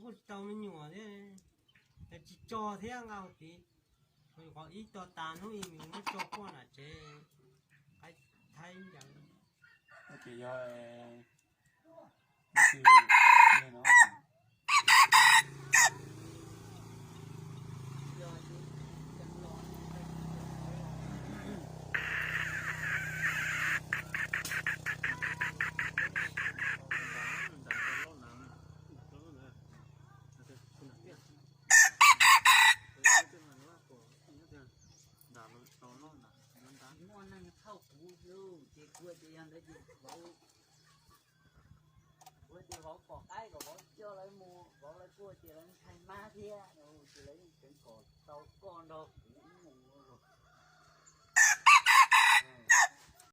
Kuj tsis tau me nyuam thiab, tsis tso thiab nqa hauv tid. Qhov ib tog tas hnub ib nws muab tso poj nram tsev, qaib thaib ncaws. Ces yog no. Muaj neeg thauj kuv ces kuv tias yog ntawd ces vauv, kuv tias vauv pom qaib kom vauv coj lawv mus, vauv lawv kuj tias lawv ntshai mab thiab, ces lawv yeej tseev kom tau koj nrog